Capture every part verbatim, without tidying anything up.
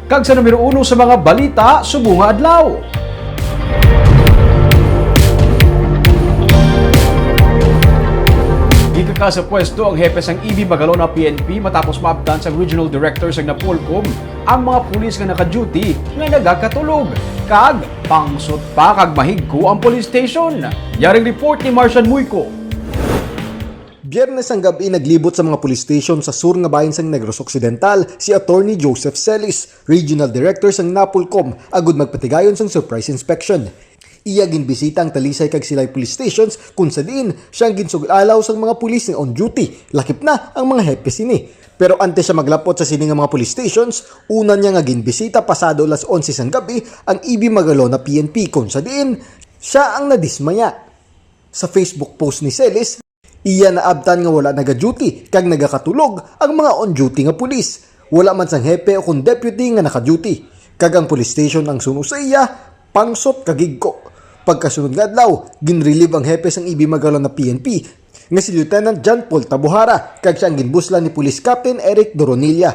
Kag sa numero uno sa mga balita subong nga adlaw. Gikaka sa pwesto ang hepe sang E B Magalona P N P matapos maabtan sang Regional Director sang Napolcom ang mga pulis nga naka-duty nga nagakatulog, kag pangsot pa kag mahigko ang police station. Yaring report ni Marcian Muyco. Biyernes ang gab-i naglibot sa mga police station sa sur nga bahin sang Negros Occidental si Attorney Joseph Celis, Regional Director sang Napolcom, agud magpatigayon sang surprise inspection. Iya ginbisita ang Talisay kag Silay Police Stations, kung sa diin siya ang ginsugod-alaw sang mga pulis nga on duty, lakip na ang mga hepe sini. Pero antes siya maglapot sa sini nga mga police stations, una niya nga ginbisita pasado alas onse sang gab-i ang E B Magalona P N P, kung sa diin siya ang nadismaya. Sa Facebook post ni Celis, iya naabtan nga wala naga-duty kag nagakatulog ang mga on-duty nga pulis. Wala man sang hepe o kon deputy nga naka-duty. Kag ang police station ang suno sa iya, pangsot kag higko. Pagkasunod nga adlaw, ginrelieve ang hepe sang E B Magalona P N P nga si Lieutenant John Paul Tabuhara, kag siya ang ginbuslan ni Police Captain Eric Doronilla.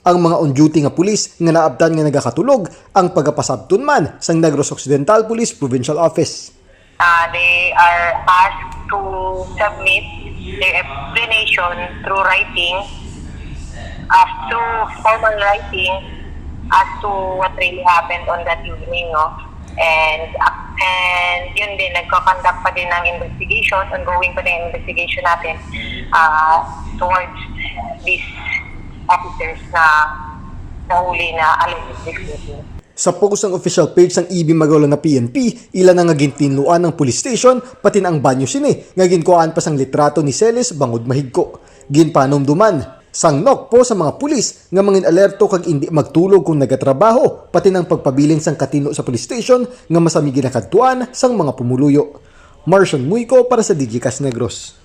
Ang mga on-duty nga pulis nga naabtan nga nagakatulog ang pagapasabton man sang Negros Occidental Police Provincial Office. Uh, they are asked to submit their explanation through writing, uh, through formal writing, as to what really happened on that evening, no? And, uh, and yun din, nagko-conduct pa din ng investigation, ongoing pa din ang investigation natin, uh, towards these officers na nahuli na allegedly sleeping. Sa post sang official page sang E B Magalona P N P, ila na nga gintinluan ang police station, pati na ang banyo sini nga ginkuhaan pa sang litrato ni Celis bangod mahigko. Ginpanumduman sang NOCPO sa mga pulis nga mangin-alerto kag indi magtulog kon nagatrabaho, pati na ang pagpabilin sang katinlo sa police station nga masami ginakadtuan sang mga pumuluyo. Marcian Muyco para sa Digicast Negros.